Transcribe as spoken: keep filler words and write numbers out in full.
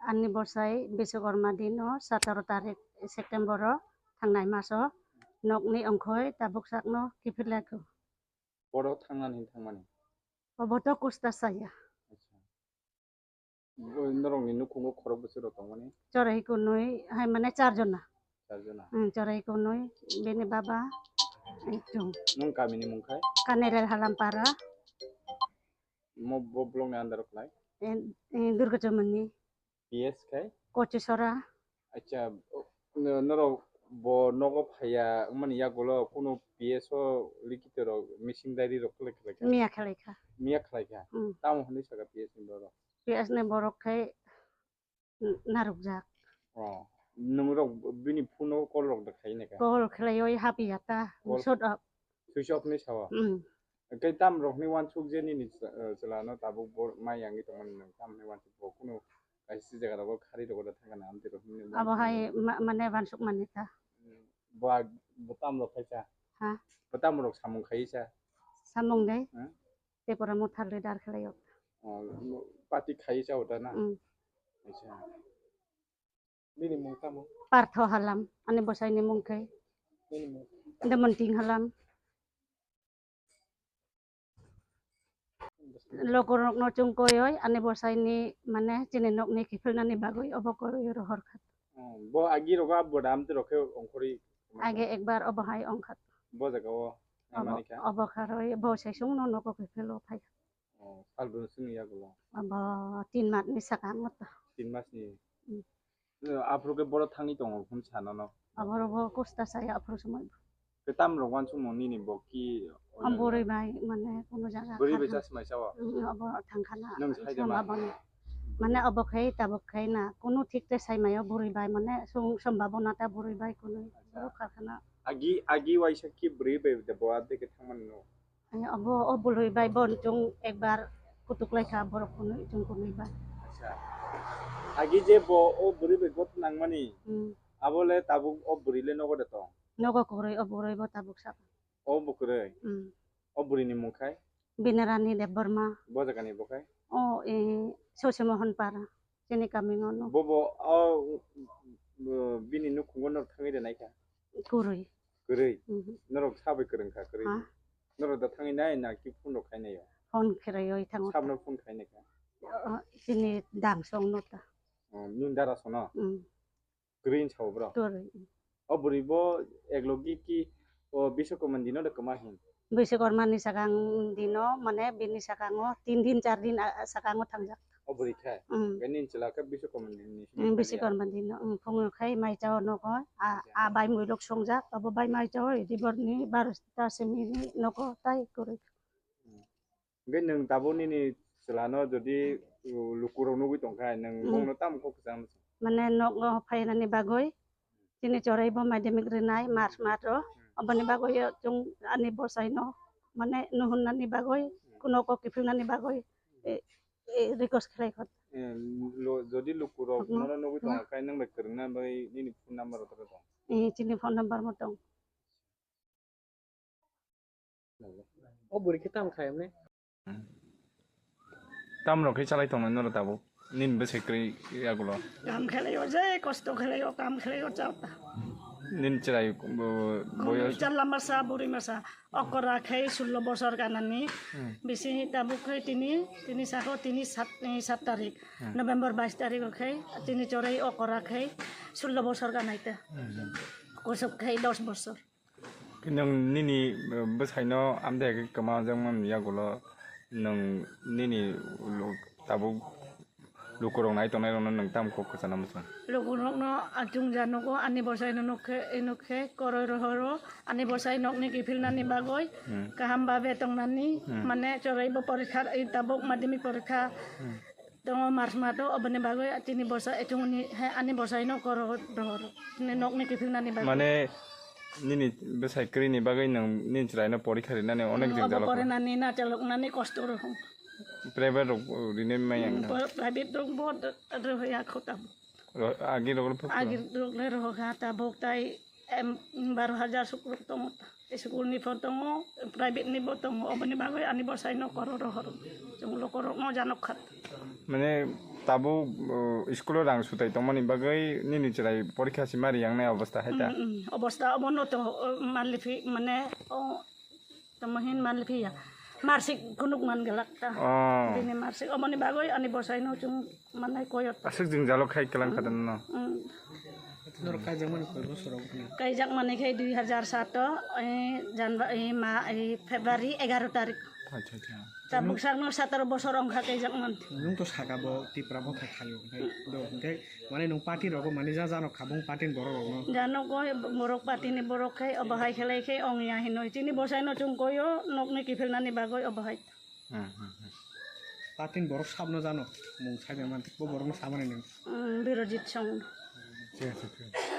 Ani bosai Biswakarma dino sataro tarik September o thangnai maso nokni ongkhoi tabuk sakno kiphilaiku. Borok thangnani hin thangmani? Obo to kusta saya. Acha. Bo norokni nukhungo khorok bwswk rok tongmani? Chwrai kunui hai mane char jona. Char jona. Hmm, chwrai kunui, bini baba, ekchung. Nwng kamini mung khai? Kanerel Halampara. Mo bo block ni under o khlai? Eh, eh, Durga Chomoni. P S khai? Kochusora. Acha, o, no-, norok bo nogo phaiya wngmani yagulo kunu P S o likito rok missing diary rok khlai khlai kha? Miya khlai kha. Miya khlai kha? Hmm. Tamo hwnwi saka P S ni borok? P S ni borok khai narwkjak. Oh, nwng rok bini phone o call rok da khai nai kha? Call khlaioi hapiya ta, call switch off. Switch off ni sao? Mm. Tei tam rok ni wansuk je nini chwla no tabuk bo mai yangwi tongmani nwng tam ni wansuk bo kunu kaisa jaga rogo khari rogo da thangkha na amtwi rok hwnwi. Abo hai ma-, mane wansuk mani ta. Bo ag-, bo tam rok khai cha? Ha? Bo tam rok samung khai cha? Samung dai. Hmm? Tei pura motha leader khlaio. Oh, party khai cha uta na? Mm. Acha. Bini mung tamo? Partho Halam, ani bosai ni mung khai. Bini mung? Demonting Halam. Lokorokno chungkoyoi, ani bosai ni, mane, chini nokni kiphilnani bagwi obo koi rohor kha. Oh, bo agi rogo abo dam te rokhe ongkhori. Age ekbar obo hai ongkha. Bo jaga o. Obo, manikha? Obo kharoi, bo sesung no nogo kiphilo phai. Oh, salbrum sini yagulo? Abo tin mas ni saka ang to. Tin mas ni? Hmm. Eh, aphuru khe boro thangwi tongo, hwn sa nono? Aboro bo kusta saya aphuru somoi. Khe tam rok wansukmung nini bo ki? Ang bwrwi bai, mane, kuno jaga bwrwi bai kha thang-, chasmai sao? Hmm, abo thangkhana. Nwng sai de ma? Mane, obo khai, tabuk khai na, kuno thik te sai maio bwrwi bai, mane, sung, sombabona ta bwrwi bai kuno. Acha. Boro kha khana. Agi, agi waisa ki bwrwi bai de bo adde khe thangmani no? Ani obo, o bwrwi bai bo chwng ekbar kutuk lai kha borok kunui, chwng kunui ba. Acha. Agi je bo o bwrwi bai gotnang mani, hmm, abo le tabuk o bwrwi le nogo de tong? Nogo kwrwi, o bwrwi bo tabuk saka. O bo kwrwi? Hmm. O bwrwi ni mung khai? Binarani Debbarma. Bo jaga ni bo khai? O, e, Sose Mohon Para. Chini kami ngono. Bobo o, o, bini nukhungo norok thangwi rwnai kha? Kwrwi. Kwrwi? Mhm. Norok sabai kwrwng kha kwrwi? Ha? Norok da thangwi nai na ki phone rok khai nai o? Phone khe rwi thango. Sabno phone khai nai kha? O, chini dang song no ta. O, nini dara sono? Mm. Kwrwi wng sao bro? Kwrwi. O bwrwi bo eklogi ki o Biswakarma dino de kwma hin? Biswakarma ni sakang dino, mane bini sakango tin din, char din, a, sakango thangjak. O bwrwi khe? Mm. Khe nini chwla khe Biswakarma dino ni? Mm, Biswakarma dino, mm, phungo khai mai chao nogo, a, a bai muilok songjak, abo bai mai chao, dibor ni baro ta simi ni nogo tai kwrwi. Mm. Hwnkhe nwng tabuk nini chwlano jodi, uh, lukurok nugwi tongkha, nwng, hmm, bongno tamo kok kwchangma se? Mane nogo phainani bagwi chini chwrai bo madhyamik rwnai March math o, hmm, oboni bagwi o chwng ani bwsaino mane nuhurnani bagwi, hmm, kuno kok kiphilnani bagwi, e, e, request khlai kho. Eh, lo-, jodi lukurok, hmm, nono nugwi, hmm, tongkha, nwng bai kwrwngna bai nini phone number rok tong? Eh, chini phone number bo tong. O bwrwi khe tamo khai mane? Tam rok khe chalai tongnai norok tabuk. Nini bwsai kwrwi yagulo. Kam khlaio, je kosto khlaio, kam khlaio, chao ta. Nini chwrai, bo-, boyos? Chwla masa, bwrwi masa. Okra khai sullo bosor ganani. Hmm. Bisi tabuk khai tini, tini sako tini sat, eh, sat tarik. Hmm. November bais tarik o khai, tini chwrai okra khai sullo bosor ganai ta. Hmm. Kosok khai dos bosor. Nwng nini, eh, bwsaino amtwi hai khe kwma jakmani yagulo nwng nini lu-, tabuk lukurok nai tongnairokno nwng tamo kok kwchana muchung? Lukurokno achung ja nugo, ani bwsaino nuk khe, nuk khe koroi rohoro, ani bwsai nokni kiphilnani bagwi, hmm, kaham babe tongnani, hmm, mane chwrai bo porikha, eh, tabuk madhyamik porikha, hmm. Tongo March math o, oboni bagwi chini bwsa, eh, chwngni, he, ani bwsaino koro rohor, chini nokni kiphilnani bagwi. Mane, nini bwsai kwrwini bagwi nwng nini chwraino porikha rinani onek, mm, jwngjal o kha. Porinani na chaloknani kosto rohor. Private rok rinai maya wngkha? Mm, private rok bo rohor ya kho tabuk. Ro-, agi rok le phuk. Agi rok le rohor kha tabuk tai. Em, baro hajar sukrok tongo ta. School ni pho tongo, private ni bo tongo, oboni bagwi ani bwsaino koro rohor. Chwng lukurokno janok kha. Mane, Tabuk, uh, school o rang sutai tongmani bagwi nini chwrai porikha sima riyangnai obostha hai ta? Mm, mm. Obostha obono to, uh, manliphi, mane, o, tamo hin manliphi ya. Marsik kunuk man galak ta. Oh. Bini marsik omoni bagwi ani bosaino chwng manai koyot. Aswk jwngjalo khai kwlang kha dan no? Mm. Norok kaijakmani koi bosor rok no? Kaijakmani khai dui hazar sato, eh, Janva-, eh, ma, eh, February egaro tarik. Acha, acha. Tabuk sakno sataro bosor wngkha kaijakmani. Nwng to saka bo Tipra Motha khaio, hwnkhe do, hwnkhe mane nwng party rogo mane ja jano khabung party ni borok rokno? Jano koi borok party ni borok khai obo hai khlai khai ongya hinoi. Chini bosaino chwng koyo nokni kiphilnani bagwi obo hai. Hmm, hmm, hmm. Party ni borok sabno jano mung sai man, bo borokno samani nwng? Hmm, Birojit Song. Thik ase, thik ase.